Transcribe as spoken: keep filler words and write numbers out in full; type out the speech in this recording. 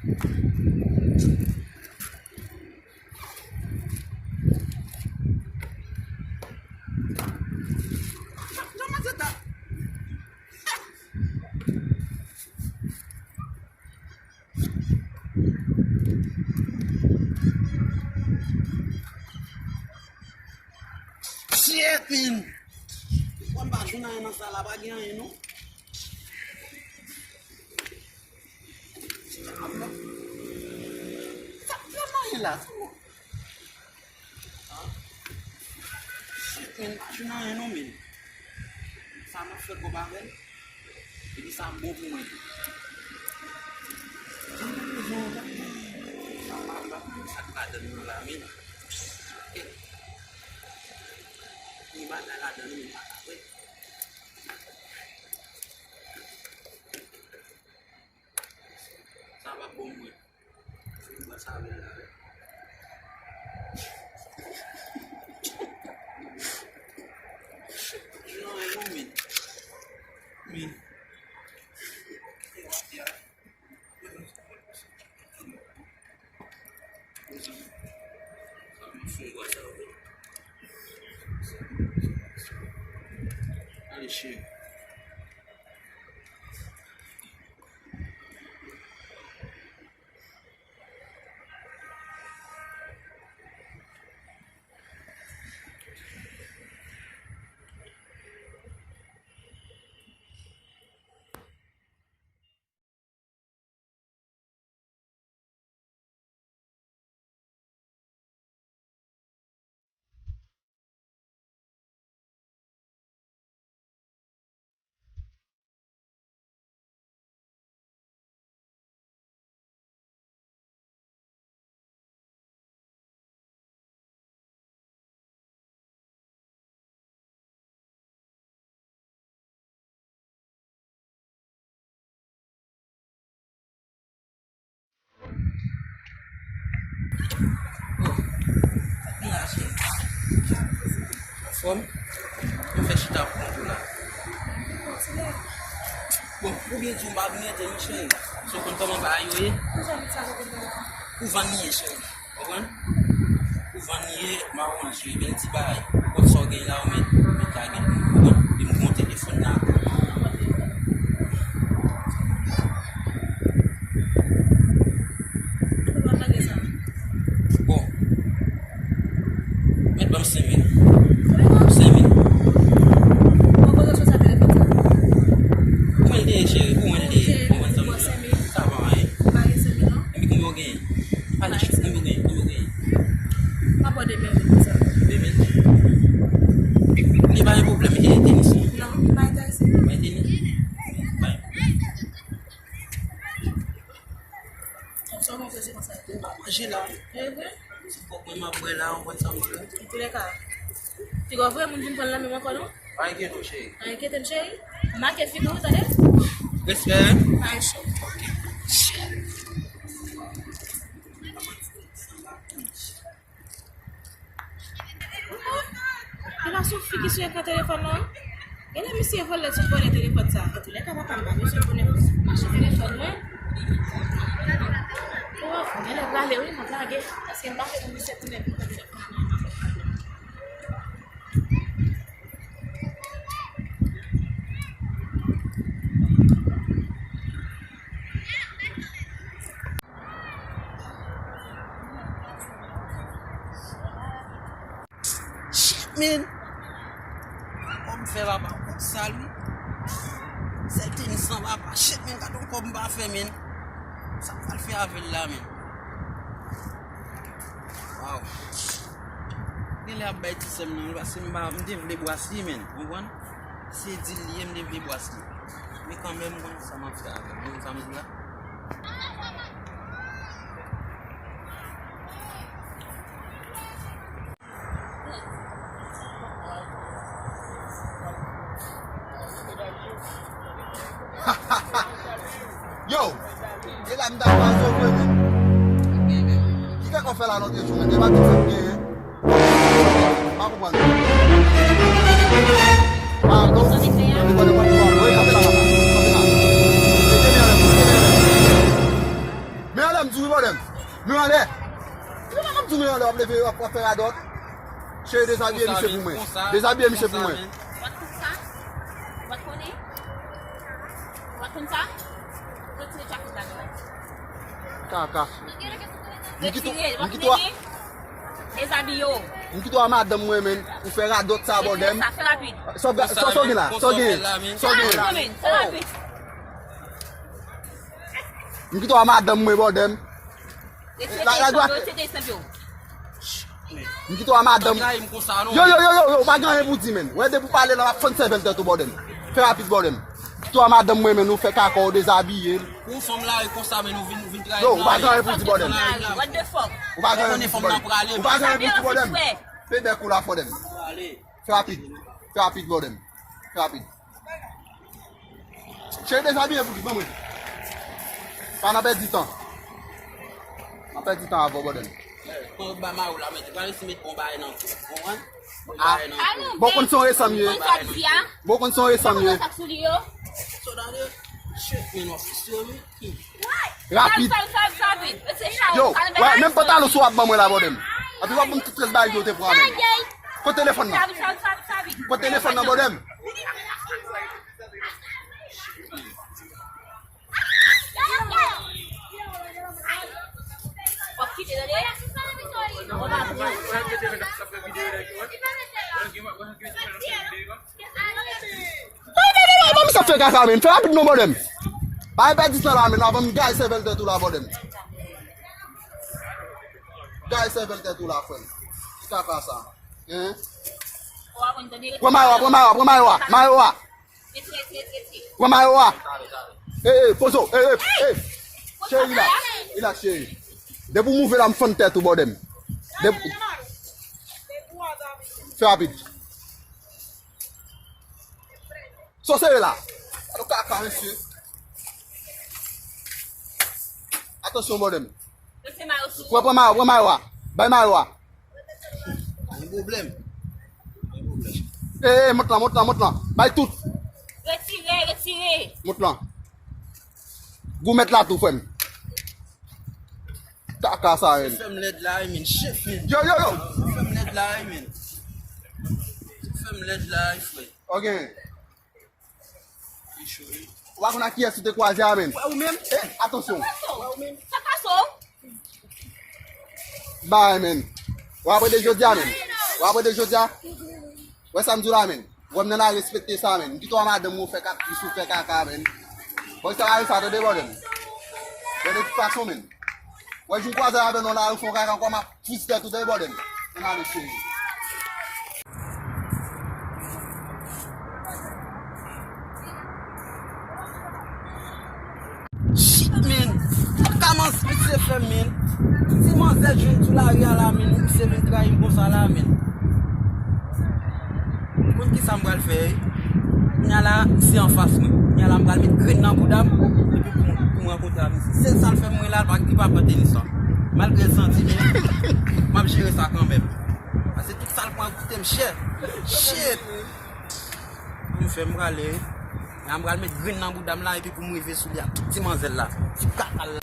Shit, man! Mwen pa jwenn anyen nan sal la, pa gen anyen, non. Sa k fè mwen la? Shit, man, pa jwenn anyen non, man. Sa m ap fè kòb avè l? Epi sa bon pou mwen tou. Sa pa, pa, sa k ladan l la, man. Gen bagay ladan l, man, m pa ka wè. Sa pa bon mwen. Mwen sa vle la. Non, non, men. Men. Ale, cheri. Anfòm? Yo fè chita pou kontou la. Bon, ou byen di w m pa vin rete non cheri. Paske w konn kòman bagay yo ye. Ou vann li ye cheri. Konprann? Ou vann li ye, m a konn jwe bèl ti bagay. Kot sa w gen la, ou met, ou met lage pou mwen, konprann? Epi m gon telefòn la. Bon. Met ban m senk mil. Senk mil. Ou wè l te ye, cheri, ou wè l te ye. Ou wè l te ye. Sa pa anyen. Epi konbyen w genyen? Pale chou, konbyen w genyen? Konbyen w genyen? M ap ba w de mil pou sa. De mil? Li pa gen pwoblèm, e tenis lan? Non, li pa enterese. Pa gen tenis? Pa gen pwoblèm. Sa w manje konsa? M pa manje la. E vre? Se pòk mwen m ap bwè la, ou konn sa m bwè. Antoulèka, piga w voye moun vin pran l nan men m ankò non. Pa enkyete w, cheri. Pa enkyete m, cheri. Make figi w, tande? Respè. Pa cho. E pa sou fi ki sou ekran telefòn nan? Genlè misye vòlè, sou vòlè telefòn sa. Antoulèka, papa m pa bezwen konnen mache telefòn mwen. O, genlè prale wi, m ap lage. Paske m pa vle pou misye tounen vin pran telefòn nan. Shit, man! Kòb fè papa kòb sal wi. Sèl tenis lan papa. Shit, man, gad yon kòb m pa fè, man. Sa m pral fè avè l la, man? Waw. Genlè ap bay ti sè m nan, paske m pa, m te vle bwase li, man. Ou konprann? Se di l li ye, m te vle bwase li. Men kanmenm, m konn sa m ap fè avè l. Ou konn sa m di la? Yo! E la m ta kwaze w vre, men. Ki fè kò fè la lòt jou, men? E pa tout moun genyen. Pa konprann. Pardon. Mete kò devan pou mwen. Wi, kanpe la, papa. Kanpe la. Mete men anlè, mete men anlè. Men anlè. Men anlè. Ou pa konn tou men anlè, w ap leve, w ap, w ap fè radòt. Cheri, dezabiye misye pou mwen. Dezabiye misye pou mwen. Ou pa t konn sa? Ou pa t konnen? Ou pa t konn sa? Retire djakout la, non. Kaka. Retire, m kite w a. Dezabiye w. M kite w a madanm mwen, men. Ou fè radòt sa, bòdè m. Retire sa, fè rapid. Sa w gen la? Sa w gen? Sa w gen? Fè rapid. M kite w a madanm mwen, bòdè m. Retire telefòn yo, retire telefòn yo. M kite w a madanm. Yo, yo, yo, yo, yo, ou pa gen anyen pou di, menn. Wè, depi w pale la, m ap fann sèvèl tèt ou, bòdè m. Fè rapid, bòdè m. M kite w a madanm mwen, menn, ou fè kaka, ou dezabiye. Ou fanm la, e konsa, menn, ou vin, ou vin trayi. Yo, ou pa gen anyen pou di, bòdè m. What the fuck? Ou pa gen anyen pou di, bòdè m. Ou pa gen anyen pou di, bòdè m. Pe bèk ou la, bòdè m. Fè rapid. Fè rapid, bòdè m. Fè rapid. Cheri, dezabiye pou ki? Ban mwen. Pa nan pèdi tan. Nan pèdi tan avè w, bòdè m. Pran ba mayo la, mèt. Pa resi met bon bagay nan kou. Konprann? Bon bagay nan kou. Bon, konn se yon resan m ye. Bon, konn se yon resan m ye. Rapid. Yo, wè, menm pantalon sou ap ban mwen la, bòdè m. Epi w ap ban m tout rès bagay yo te pran menm. Kot telefòn nan? Kot telefòn nan, bòdè m? Ban m sa fè kaka, menn. Fè rapid non, bòdè m. Bay pèdi tan la, menn. Avan m gaye sèvèl tèt ou la, bòdè m. Gaye sèvèl tèt ou la, frè m. Ki kaka sa? Hein? Pran mayo a, pran mayo a, pran mayo a. Mayo a. Pran mayo a. Eh, eh, pozo. Eh, eh, eh. Cheri, rilaks. Rilaks, cheri. Depi w mouvè la, m fann tèt ou, bòdè m. Depi... Fè rapid. Sa w sere la? Gade kaka, mesye. Atansyon, bòdè m. Pran, pran mayo, pran mayo a. Bay mayo a. Pa gen pwoblèm. Pa gen pwoblèm. Eh, eh, mont lan, mont lan, mont lan. Bay tout. Retire, retire. Mont lan. Goumèt la tou, frè m. Kaka sa, men. Fè m lèd la, men. Chèf, men. Yo, yo, yo. Fè m lèd la, men. Fè m lèd la, frè. Ok. Ou pa konn ak kiyès ou te kwaze a, men. Wè ou menm? Eh, atansyon. Wè ou menm? Sa fason. Bay, men. Ou apre de jodi a, men. Ou apre de jodi a. Wè sa m di w la, men. Wè m nan la, respekte sa, men. M kite w a madanm mwen, ou fè kaka, ou fè kaka, men. Bon, sa la, sa, tande, bòdè m. Wè, de tout fason, men. Wè, jou m kwaze avè nou la, ou fè yon kaka ankò, m ap fous tèt ou, tande, bòdè m. Ann ale, cheri. Shit, man. Kaka manzè, misye fè m, man. Ti manzè jwenn sou lari a la, man. Misye vin trayi m konsa la, man. Ou konn kisa m pral fè, wi? Kounya la, misye anfas mwen. Kounya la, m pral met grenn nan bouda m. Epi pou, pou m rankontre ak misye. Sèl sa l fè m, mwen la, li pa pran tenis lan. Malgre l santi, men m ap jere sa kanmenm. Paske tout sa l pran koute m chè. Shit! Pou m fè m prale, wi. Kounya m pral met grenn nan bouda m la, epi pou m rive sou li ak tout ti manzè la. Ti kaka l la.